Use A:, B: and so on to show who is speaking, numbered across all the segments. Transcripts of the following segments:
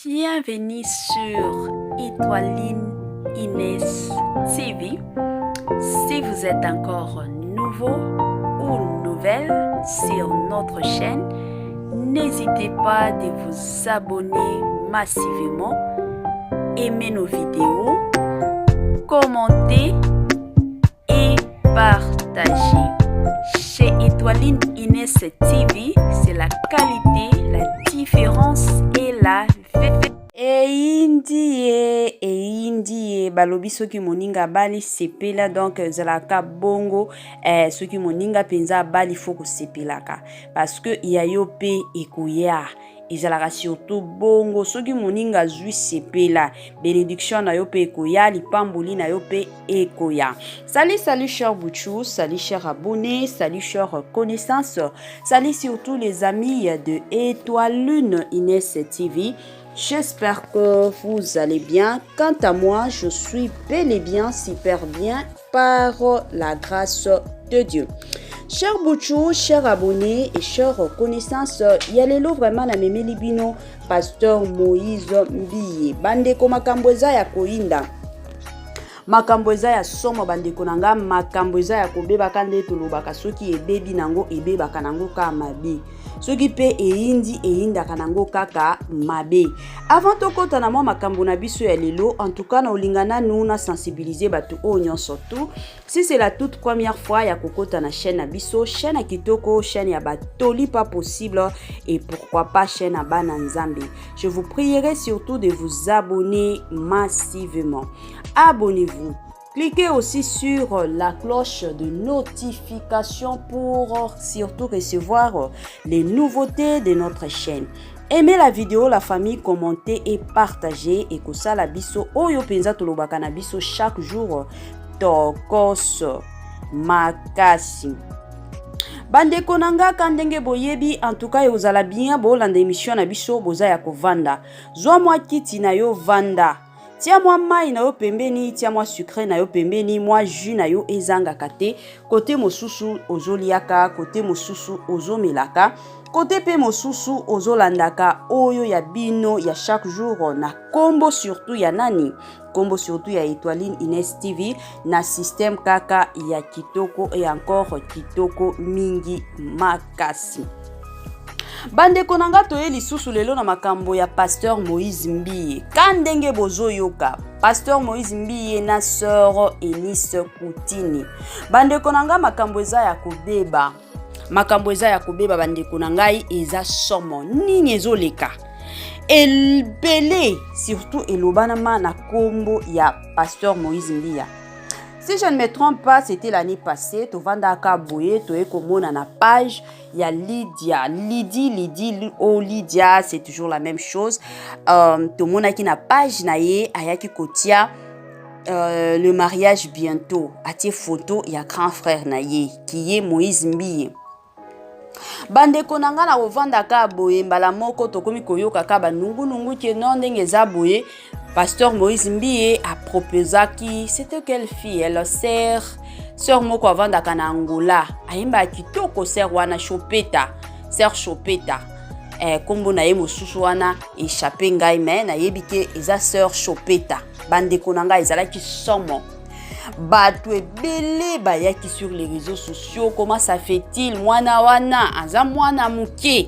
A: Bienvenue sur Étoiline Inès TV. Si vous êtes encore nouveau ou nouvelle sur notre chaîne, n'hésitez pas de vous abonner massivement, aimer nos vidéos, commenter et partager. Chez Étoiline Inès TV, c'est la qualité, la différence et la
B: Eyindi ye eyindi ye balobi soki moninga abali sepela donc ezalaka bongo eh, soki moninga mpenza abali fo kosepelaka parce que ya yo mpe ekoya ezalaka surtout bongo soki moninga azwi sepela benediction na yo mpe ekoya lipamboli na yo mpe ekoya. Salut, salut cher Bouchou, salut cher abonné, salut cher connaissance, salut surtout les amis de Étoile Lune Inès TV. J'espère que vous allez bien. Quant à moi, je suis bel et bien super bien par la grâce de Dieu. Cher Bouchou, cher abonné et cher connaissance, ya lelo vraiment na memeli bino Pasteur Moïse Mbiye. Bandeko makambo eza ya koyinda. Makambo eza ya somo bandeko na nga, makambo eza ya kobebaka nde tolobaka soki ebebi nango ebebaka nango kaka mabe. Soki pe eyindi eyindaka nango kaka mabe. Avant tokota na mwa makambo na biso ya lelo, en tout cas na olinga nanu na sensibiliser bato oyo nyonso tout. Si c'est la toute première fois ya kokota na chaîne na biso, chaîne ya kitoko, chaîne ya batoli pas possible et pourquoi pas chaîne ya bana Nzambe. Je vous prierai surtout de vous abonner massivement. Abonnez-vous. Cliquez aussi sur la cloche de notification pour surtout recevoir les nouveautés de notre chaîne. Aimez la vidéo, la famille, commentez et partagez. Et kosala biso oyo penza tolobaka na biso chaque jour tokos makasi. Bandeko na nga ka ndenge boyebi en tout cas ekozala bien bolanda émission na biso boza ya kovanda. Zwa mwa kiti na yo vanda. Tia mwa mai na yo pembeni, tia mwa sucre na yo pembeni, mwa jus na yo ezangaka te. Kote mosusu ozoliaka, kote mosusu ozomelaka, kote pe mosusu ozolandaka oyo ya bino ya chaque jour na kombo surtout ya nani? Kombo surtout ya Etoiline Ines TV na système kaka ya kitoko et encore kitoko mingi makasi. Bandeko na nga toye lisusu lelo na makambo ya Pasteur Moïse Mbiye. Ka ndenge bozoyoka Pasteur Moïse Mbiye na sœur Eunice Kutini. Bandeko na nga makambo eza ya kobeba. Makambo eza ya kobeba bandeko na ngai eza somo. Nini ezoleka? Ebele surtout elobanama na kombo ya Pasteur Moïse Mbiya. Si je ne me trompe pas, c'était l'année passée, tovandaka boye, toye komona na page ya Lydia, Lydie, Lydie, oh Lydia, c'est toujours la même chose. Tomonaki na page na ye ayaki kotia le mariage bientôt, atie photo ya grand frère na ye qui est Moïse Mbiye. Bandeko na nga na kovandaka boye mbala moko tokomi koyoka ka banungunungu ke non ndenge eza boye Pasteur Moïse Mbiye a proposaki, c'était quelle fille? Elle sœur, sœur moko avandaka na Angola, ayembaka kitoko sœur wana Chopeta, sœur Chopeta. Kombo na ye mosusu wana échappé ngai mais nayebi ke eza sœur Chopeta. Bandeko na ngai ezalaki somo. Bato ebele bayaki sur les réseaux sociaux, comment ça fait-il mwana wana aza mwana moke?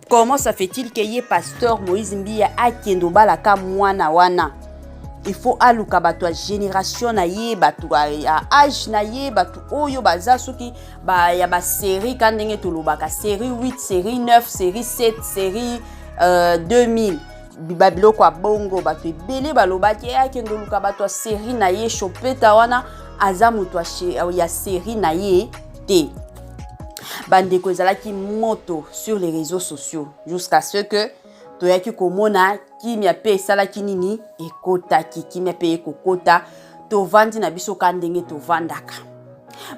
B: Comment ça fait-il que ye pasteur Moïse Mbiye akende obalaka mwana wana? Il faut aluka bato ya génération na ye, bato ya âge na ye, bato oyo baza soki ba ya ba série ka ndenge tolobaka série 8, série 9, série 7, série 2000. Ba biloko ya bongo bato ebele balobaki akende oluka bato ya série na ye. Chopeta wana aza moto ya série na ye te. Bandeko ezalaki moto sur les réseaux sociaux jusqu'à ce que toyaki komona kimia pe esalaki nini, ekotaki kimia pe ekokota, tovandi na biso ka ndenge tovandaka.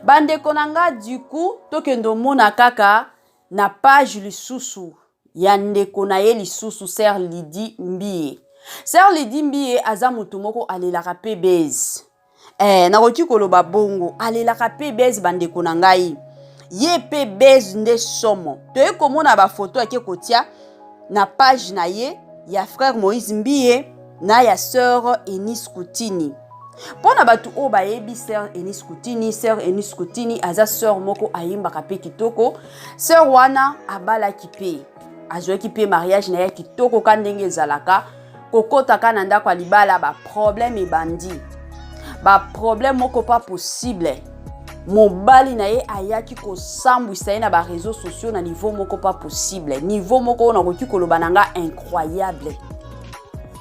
B: Bandeko na nga du coup tokende omona kaka na page lisusu ya ndeko na ye lisusu sœur Lydie Mbiye. Sœur Lydie Mbiye aza moto moko alelaka pe base. Nakoki koloba bongo alelaka pe base bandeko na ngai. Ye pe base nde somo. Toye komona ba photo ake kotia na page na ye. ya frère Moïse Mbiye na ya sœur Eunice Kutini. Mpo na bato oyo bayebi sœur Eunice Kutini, sœur Eunice Kutini aza sœur moko ayembaka mpe kitoko. Sœur wana abalaki mpe azwaki mpe mariage na ye kitoko ka ndenge ezalaka kokotaka na ndako ya libala baproblème ebandi baproblème moko pas possible mobali na ye ayaki kosambwisa ye na bareseau sociaux na niveau moko pas possible niveau moko oyo nakoki koloba na nga incroyable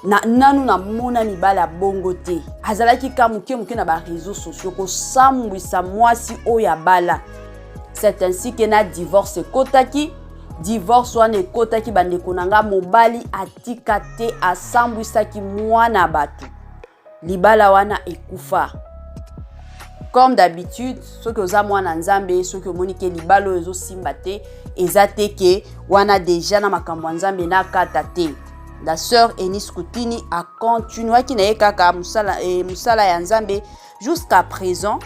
B: na nanu namona mibali ya bongo te azalaki ka moke moke na bareseau sociaux kosambwisa mwasi oyo abala c'est ainsi ke na divorce ekotaki divorce wana ekotaki bandeko na nga mobali atika te asambwisaki mwana bato libala wana ekufa comme d'habitude soki oza mwana nzambe soki omoni ke libala oyo ezosimba te eza te ke wana deja na makambo ya nzambe nakata te la sœur Eunice Kutini akontinuaki na ye kaka mosala, eh, mosala ya nzambe jusqu'à présent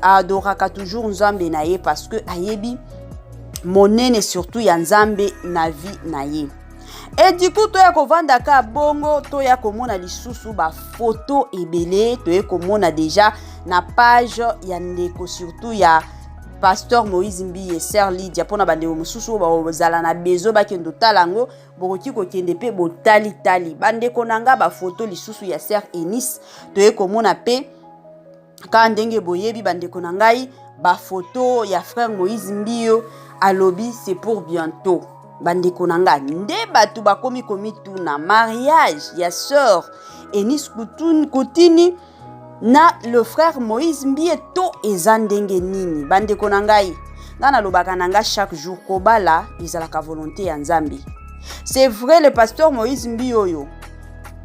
B: adoraka toujours nzambe na ye parce que ayebi monene surtout ya nzambe na vie na ye e du coup toya kovanda ka bongo toya komona lisusu bafoto ebele toye komona deja na page ya ndeko surtout ya pasteur moïse mbiye sœur lydia mpona bandeko mosusu oyo bazala na besoin bakende otala yango bokoki kokende mpe botalitali bandeko na nga bafoto lisusu ya sœur eunice toye komona mpe kaka ndenge boyebi bandeko na ngai bafoto ya frère moïse mbiyo alobi c'est pour bientôt bandeko na nga nde bato bakomi komituna mariage ya sœur eunice kutini na le frère moïse mbiye to eza ndenge nini bandeko na ngai ngai nalobaka na nga chaque jour kobala ezalaka volonté ya nzambe c'est vrai le pasteur moïse mbiye oyo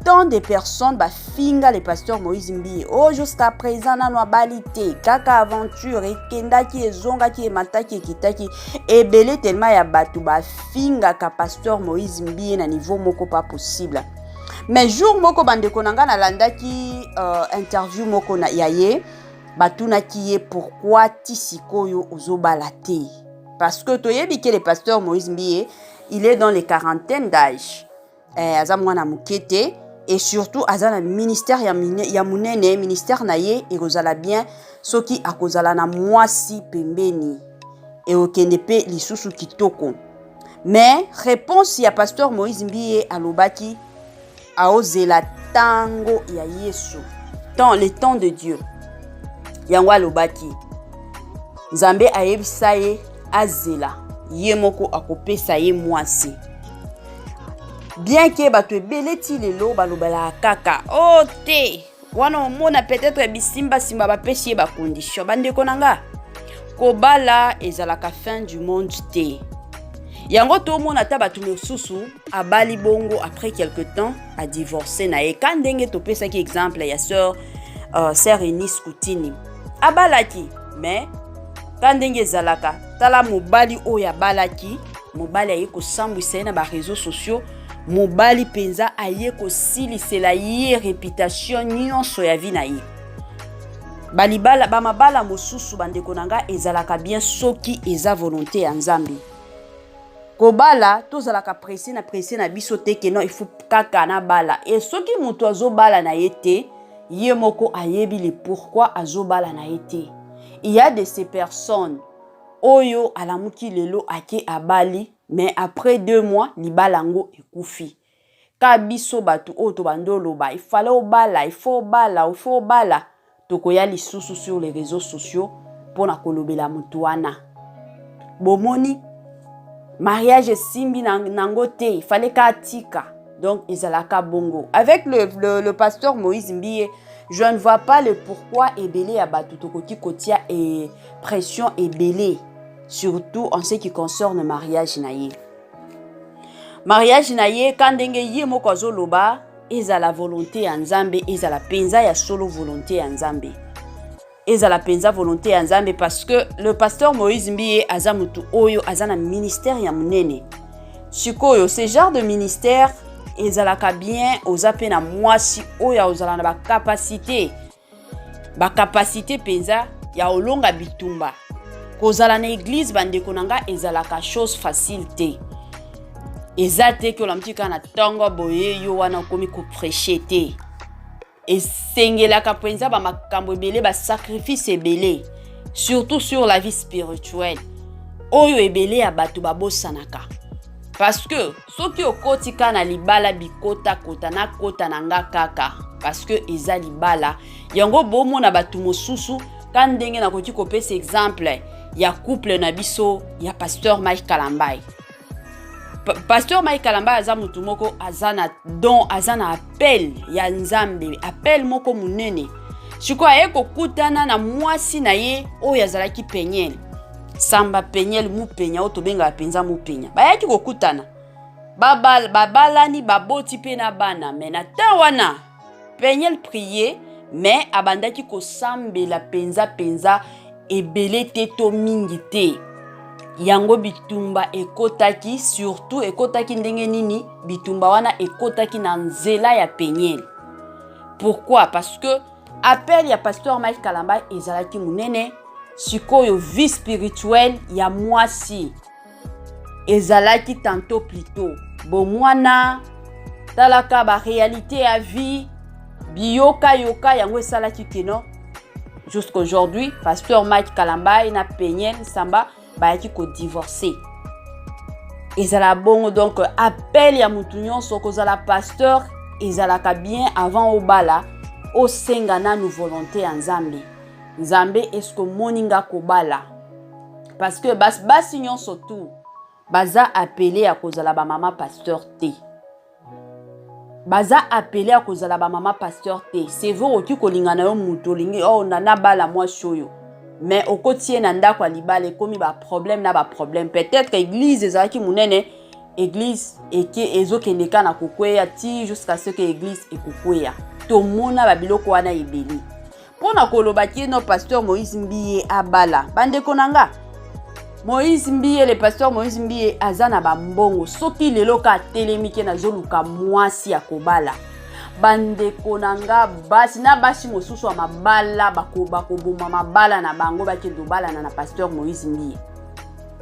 B: tant de personnes bafinga le pasteur moïse mbiye oh jusqu'à présent nano abali te kaka aventure ekendaki ezongaki emataki ekitaki ebele tellement ya bato bafingaka pasteur moïse mbiye na niveau moko pas possible mais jour moko bandeko na ngai nalandaki interview moko na, ya ye batunaki ye pourquoi ti sikoyo ozobala te parce que toyebi ke le pasteur moïse mbiye il est dans les quarantaines d'âge eh, aza mwana moke te et surtout aza na ministère ya, ya monene ministère na ye ekozala bien soki akozala na mwasi pembeni ekokende mpe lisusu kitoko mais réponse ya pasteur moïse mbiye alobaki aozela ntango ya yesu temps le temps de dieu yango alobaki nzambe ayebisa ye azela ye moko akopesa ye mwasi bien ke bato ebele ti lelo balobelaka kaka o oh, te wana omona peut-être bisimbasimba bapesi ye bacondition bandeko na nga kobala ezalaka fin du monde te yango tomona ata bato mosusu abali bongo après quelque temps adivorce na ye ka ndenge topesaki exemple ya sœur sœur Eunice Kutini abalaki mais ka ndenge ezalaka tala mobali oyo abalaki mobali aye kosambwisa ye na bareseau sociaux mobali mpenza aye kosilisela ye réputation nyonso ya vie na ye balibala bamabala mosusu bandeko na nga ezalaka bien soki eza volonté ya nzambe kobala tozalaka presse na presse na biso te ke non il faut kaka nabala e soki moto azobala na ye te ye moko ayebi le pourquoi azobala na ye te il y a de ces personnes oyo alamuki lelo ake abali mais après 2 mois libala yango ekufi ka biso bato oyo tobandi oloba ifale obala il faut obala il faut obala tokoya lisusu sur les réseaux sociaux mpona kolobela motu wana bomoni mariage esimbi nango te ifale ka atika donc ezalaka bongo avec le pasteur moïse mbiye je ne vois pas le pourquoi ebele ya bato tokoki kotia e pression ebele surtout en ce qui concerne mariage na ye mariage na ye ka ndenge ye moko azoloba ezala volonté ya nzambe ezala mpenza ya solo volonté ya nzambe ezala mpenza volonté ya nzambe parce que le pasteur moïse mbiye aza motu oyo aza na ministère ya monene sikoyo ce genre de ministère ezalaka bien oza mpe na mwasi oyo ozala na bacapacité bacapacité mpenza ya olonga bitumba kozala na église bandeko na nga ezalaka chose facile te. Eza te ke olamuki kaka na ntongo boye yo wana okomi koprêche te. Esengelaka mpenza bamakambo ebele, basacrifice ebele, surtout sur la vie spirituelle oyo ebele ya bato babosanaka. Parce que soki okoti kaka na libala bikotakota nakota na nga kaka parce que eza libala yango, bomona bato mosusu ka ndenge nakoki kopesa exemple ya couple na biso ya pasteur Mike Kalambai. Pasteur Mike Kalambai aza motu moko aza na don, aza na appel ya Nzambe, appel moko monene. Sikoyo aye kokutana na mwasi na ye oyo azalaki Peniel Samba, Peniel Mupenya oyo tobengaka mpenza Mupenya. Bayaki kokutana, babalani, baboti mpe na bana. Mais na temps wana Peniel prie, mais abandaki kosambela mpenza mpenza ebele te to mingi te. Yango bitumba ekotaki, surtout ekotaki ndenge nini? Bitumba wana ekotaki na nzela ya Peniel. Pourquoi? Parce que appel ya pasteur Mike Kalamba ezalaki monene. Sikoyo vie spirituelle ya mwasi ezalaki tantôt plutôt bomwana, talaka baréalité ya vie, biyokayoka. Yango esalaki keno jusqu'aujourd'hui pasteur Mike Kalambai na Peniel Samba bayaki kodivorce. Ezala bongo. Donc appel ya motu nyonso kozala pasteur ezalaka bien avant obala, osenga nanu volonté ya Nzambe. Nzambe, est-ce omoni nga kobala? Parce que basi nyonso tu baza appelé ya kozala bamama pasteur te, baza appelé ya kozala bamama pasteur te. C'est vrai, okoki kolinga na yo moto, olingi oh, nabala mwasi oyo, mais okoti ye na ndako ya libala, ekomi baproblème na baproblème. Peut-être église ezalaki monene, église eke ezokende kaka na kokweya ti jusqu'à ce que église ekokweya. Tomona babiloko wana ebele. Mpo na koloba kino pasteur Moïse Mbiye abala, bandeko na nga, Moïse Mbiye, le pasteur Moïse Mbiye aza na bambongo. Soki lelo ka atelemi ke nazoluka mwasi ya kobala, bandeko na nga, basi na basi mosusu ya mabala bakoboma mabala na bango, bakende obalana na pasteur Moïse Mbiye.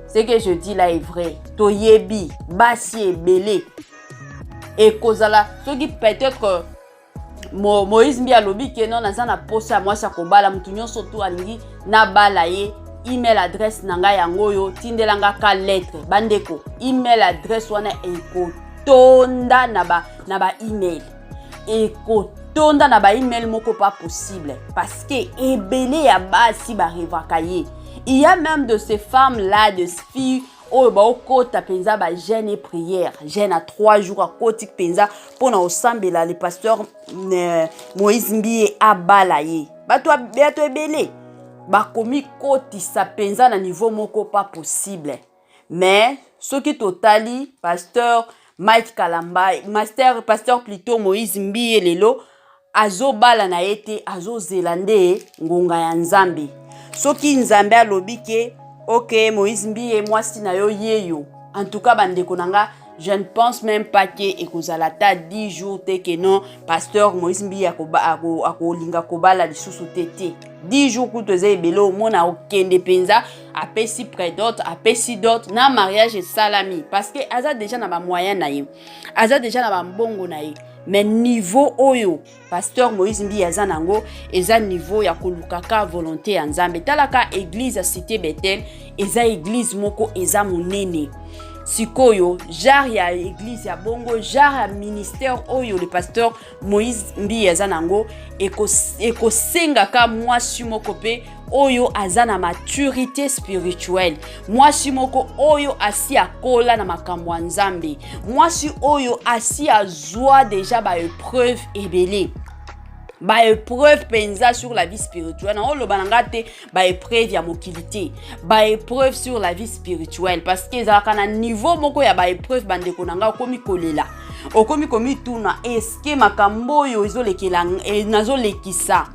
B: Ce que je dis là est vrai. Toyebi basi ebele ekozala soki peut-être Moïse Mbi alobi ke non, naza na posa ya mwasi ya kobala, motu nyonso tu alingi nabala ye, email adresse na ngai yango oyo, tindelanga ka lettre. Bandeko, email adresse wana ekotonda na ba, na ba email, ekotonda na ba email moko pas possible, parce que ebele ya basi barêvaka ye. Il y a même de ces femmes là, de filles oyo baokota mpenza bajeûne et prière, jeûne à 3 jours, akoti mpenza mpona kosambela le pasteur Moïse Mbiye abala ye. Bato ebele bakomi kotisa mpenza na niveau moko pas possible. Mais soki totali pasteur Mike Kalamba, master pasteur plutôt Moïse Mbiye, lelo azobala na ye te, azozela nde ngonga ya Nzambe. Soki Nzambe alobi ke ok, Moïse Mbiye, mwasi na yo yeyo, en tout cas bandeko na nga, je ne pense même pas ke ekozala ata 10 jours te ke non, pasteur Moïse Mbiye akolinga kobala lisusu te. Te, 10 jours kutu eza ebele. Omona okende mpenza, apesi prédot, apesi dot na mariage esalami, parce que aza déjà na bamoyen na ye, aza déjà na bambongo na ye. Mais niveau oyo pasteur Moïse Mbiye aza nango eza niveau ya kolukaka volonté ya Nzambe. Talaka église ya Cité Betel, eza église moko eza monene. Sikoyo genre ya église ya bongo, genre ya ministère oyo le pasteur Moïse Mbiye aza nango, ekosengaka mwasi moko mpe oyo aza na maturité spirituelle, mwasi moko oyo asi akola na makambo ya Nzambe, mwasi oyo asi azwa déjà baépreuve ebele, baépreuve mpenza sur la vie spirituelle. Na oloba na nga te baépreuve ya mokili te, baépreuve sur la vie spirituelle, parce que ezalaka na niveau moko ya baépreuve, bandeko na nga, okomi kolela, okomi komituna: eske makambo oyo ezolekela nazolekisa,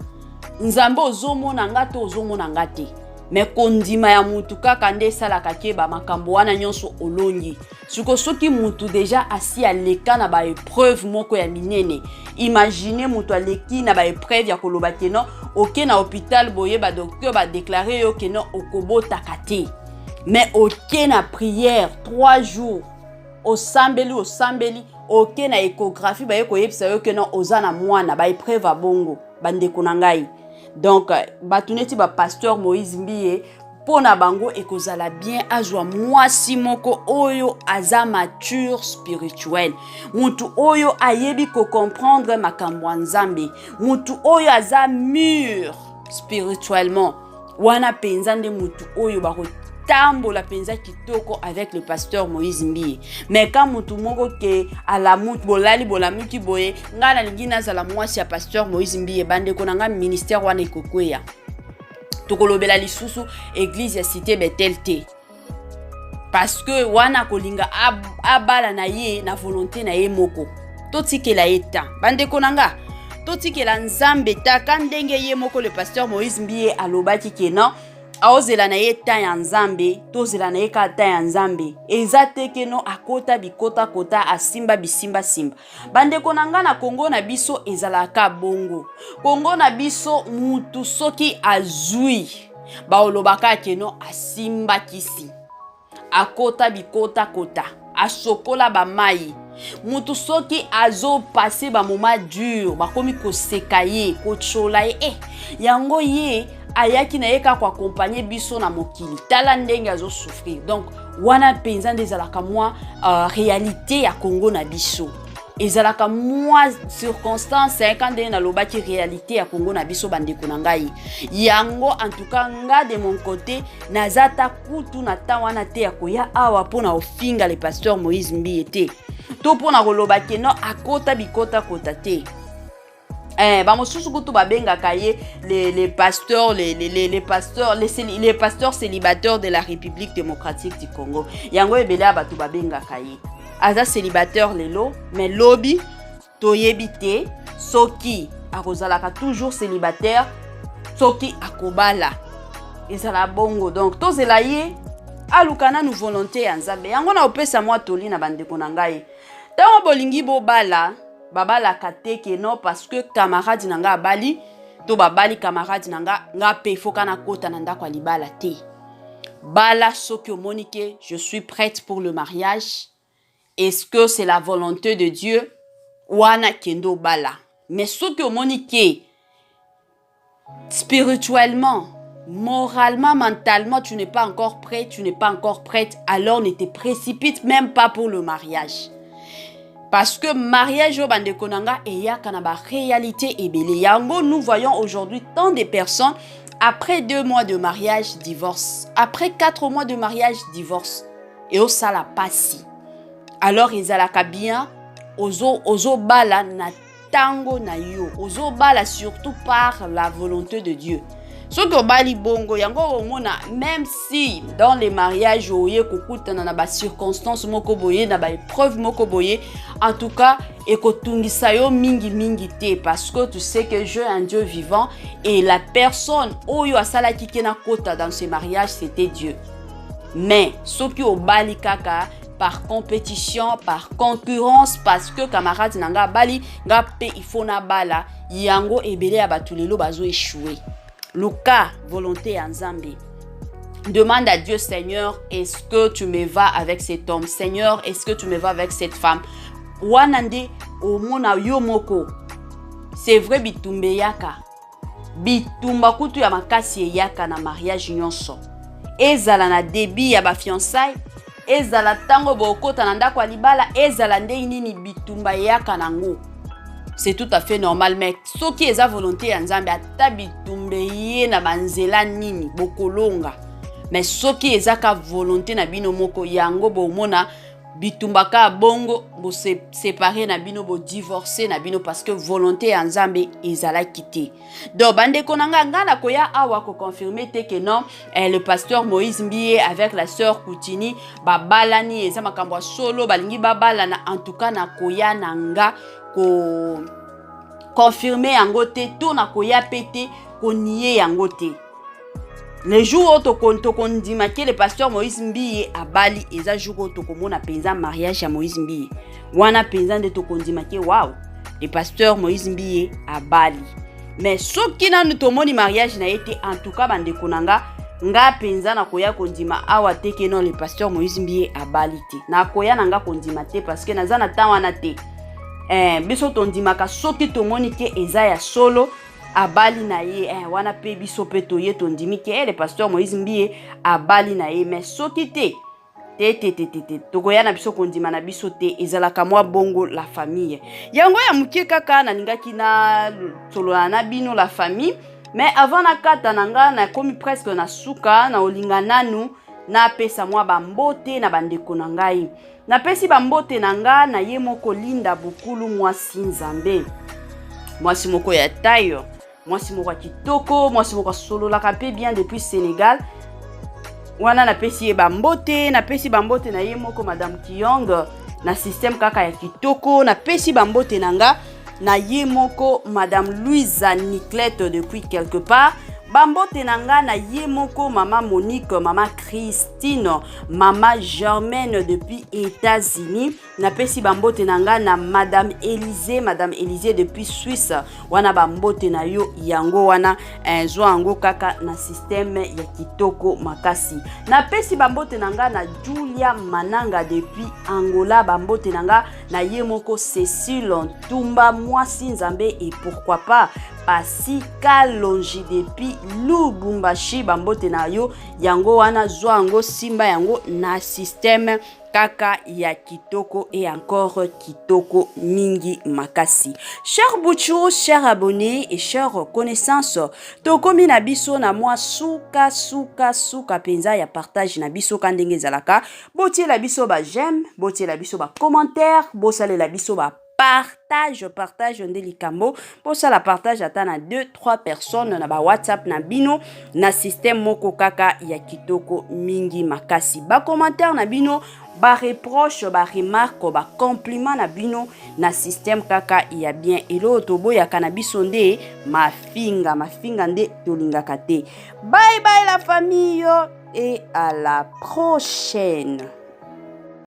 B: Nzambe ozomona nga to ozomona nga te? Mais kondima ya mutu kaka nde esalaka ke bamakambo wana nyonso olongi. Siko soki mutu déjà asi aleka na baépreuve moko ya minene, imagine mutu aleki na baépreuve ya koloba ke non, oke na hôpital boye, badocteur badéclare yo ke non, okobotaka te, mais oke na prière 3 jours. Osambeli, osambeli, oke na échographie, baye koyebisa yo ke non, oza na mwana. Baépreuve ya bongo, bandeko na ngai. Donc bato neti bapasteur Moïse Mbiye, mpo na bango ekozala bien azwa mwasi moko oyo aza mature spirituel, mutu oyo ayebi kocomprendre makambo ya Nzambe, mutu oyo aza mûr spirituellement. Wana mpenza nde mutu oyo bakotambola mpenza kitoko avec le pasteur Moïse Mbiye. Mais ka mutu moko ke alamuki, bolali, bolamuki boye, ngai nalingi nazala mwasi ya pasteur Moïse Mbiye, bandeko na ngai, ministère wana ekokweya. Tokolobela lisusu église ya Cité Betel te, parce que wana kolinga abala na ye na volonté na ye moko. Totikela ye temps, bandeko na nga, totikela Nzambe. Taka ndenge ye moko le pasteur Moïse Mbiye alobaki ke non, aozela na ye temps ya Nzambe. Tozela na ye kaka temps ya Nzambe. Eza te ke non, akota bikotakota, asimba bisimbasimba. Bandeko na nga, na Kongo na biso ezalaka bongo. Kongo na biso, mutu soki azwi, baolobaka ke non, asimbakisi, akota bikotakota, asokola bamai. Mutu soki azopasser bamoments durs, bakomi koseka ye, kotyola ye. Yango ye ayaki na ye kaka koaccompagner biso na mokili, tala ndenge azosouffrir. Donc wana mpenza nde ezalaka mwa réalité ya Kongo na biso, ezalaka mwa circonstance ka ndenge nalobaki, réalité ya Kongo na biso, bandeko na ngai. Yango, en tout cas nga, de mon côté, naza ta kutu na temps wana te ya koya awa mpo na ofinga le pasteur Moïse Mbiye te, to mpo na koloba ke non, akota bikotakota te. Bamosusu kutu babengaka ye les pasteurs les pasteurs les pasteurs célibataires de la République démocratique du Congo. Yango ebele ya bato babengaka ye. Aza célibataire lelo, mais lobi toyebi te soki akozalaka toujours célibataire, soki akobala. Ezala bongo. Donc tozela ye aluka nanu volonté ya Nzambe. Yango na opesa mwa toli na bandeko na ngai: ntango bolingi bobala, babalaka te ke non, parce que camarade na nga abali to babali camarade na nga, nga mpe foka nakota na ndako ya libala te. Bala soki omoni ke je suis prête pour le mariage, est-ce que c'est la volonté de Dieu, wana kende obala. Mais soki omoni ke spirituellement, moralement, mentalement, tu n'es pas encore prêt, tu n'es pas encore prête, alors ne te précipite même pas pour le mariage, parce que mariage oyo, bandeko na nga, eyaka na baréalité ebele. Yango nous voyons aujourd'hui tant de personnes, après 2 mois de mariage, divorce; après 4 mois de mariage, divorce. Eosala pasi. Alors ezalaka bien ozobala ozo na ntango na yo, ozobala surtout par la volonté de Dieu. Soki obali bongo, yango omona, même si dans les mariages oye kokutana na bacirconstance moko boye, na baépreuve moko boye, en tout cas ekotungisa yo mingimingi te, parce que tu sais que j'ai un Dieu vivant et la personne oyo asalaki ke nakota dans ce mariage, c'était Dieu. Mais soki obali kaka par compétition, par concurrence, parce que camarade na nga abali, nga mpe il faut nabala, yango ebele ya bato lelo bazo échouer. Luka volonté ya Nzambe. Demande à Dieu: Seigneur, est-ce que tu me vas avec cet homme? Seigneur, est-ce que tu me vas avec cette femme? Wana nde omona yo moko. C'est vrai, bitumba eyaka, bitumba kutu ya makasi eyaka na mariage nyonso, ezala na début ya bafiançailles, ezala ntango bokota na ndako ya libala, ezala ndenge nini, bitumba eyaka nango, c'est tout à fait normal. Mais soki eza volonté ya Nzambe, ata bitumba ye na banzela nini, bokolonga. Mais soki eza ka volonté na bino moko, yango bomona bitumba kaka bongo, boséparer na bino, bodivorcer na bino, parce que volonté ya Nzambe ezalaki te. Donc bandeko na nga, nga nakoya awa koconfirmer te ke non, le pasteur Moïse Mbiye avec la sœur Koutini babalani, eza makambo ya solo, balingi babalana. En tout cas nakoya na nga ko confirmer yango te, to nakoya mpe te konier yango te. Le jour oyo tokondima ke le pasteur Moïse Mbiye abali, eza jour oyo tokomona mpenza mariage ya Moïse Mbiye. Wana mpenza nde tokondima ke wow, le pasteur Moïse Mbiye abali. Mais soki nanu tomoni mariage na ye te, en tout cas bandeko na nga, Nga mpenza nakoya kondima awa te ke non, le pasteur Moïse Mbiye abali te. Nakoya na nga kondima te parce que naza na temps wana te. Biso tondimaka soki tomoni ke eza ya solo, abali na ye, wana mpe biso mpe toye tondimi ke le pasteur Moïse Mbiye abali na ye. Mais soki te te te te te te, tokoya na biso kondima na biso te. Ezalaka mwa bongo, la famille. Yango ya moke kaka nalingaki na solola na bino, la famille. Mais avant nakata na nga, nakomi presque na suka na olinga nanu napesa mwa bambote na bandeko na ngai. Napesi bambote na nga na ye moko Linda Bukulu, mwasi Nzambe, mwasi moko ya taille, mwasi moko ya kitoko, mwasi moko asololaka mpe bien depuis Sénégal. Wana napesi ye bambote. Napesi bambote na ye moko Madame Kiyong na système kaka ya kitoko. Napesi bambote na nga na ye moko Madame Louise Niclette depuis quelque part. Bambote na nga na ye moko Mama Monique, Mama Christine, Mama Germaine depuis États-Unis. Napesi bambote na nga na Madame Élysée, Madame Élysée depuis Suisse. Wana bambote na yo yango wana, zwa yango kaka na système ya kitoko makasi. Napesi bambote na nga na Julia Mananga depuis Angola. Bambote na nga na ye moko Cécile Ntumba, mwasi Nzambe, et pourquoi pas Pasika Longi depuis Lubumbashi. Bambote na yo yango wana, zwa yango, simba yango na système kaka ya kitoko et encore kitoko mingi makasi. Cher Buchu, cher abonné et cher connaissance, tokomi na biso na mwa suka suka suka mpenza ya partage na biso. Ka ndenge ezalaka, botiela biso ba j'aime, botiela biso ba commentaire, bosalela biso ba partage. Partage nde likambo. Bosala partage ata na 2 3 personnes na ba WhatsApp na bino na système moko kaka ya kitoko mingi makasi. Ba commentaire na bino, ba reproche, ba remarque, ba compliment na bino na système kaka ya bien. Eloko toboyaka na biso nde mafinga. Mafinga nde tolingaka te. Bye bye la famille et à la prochaine.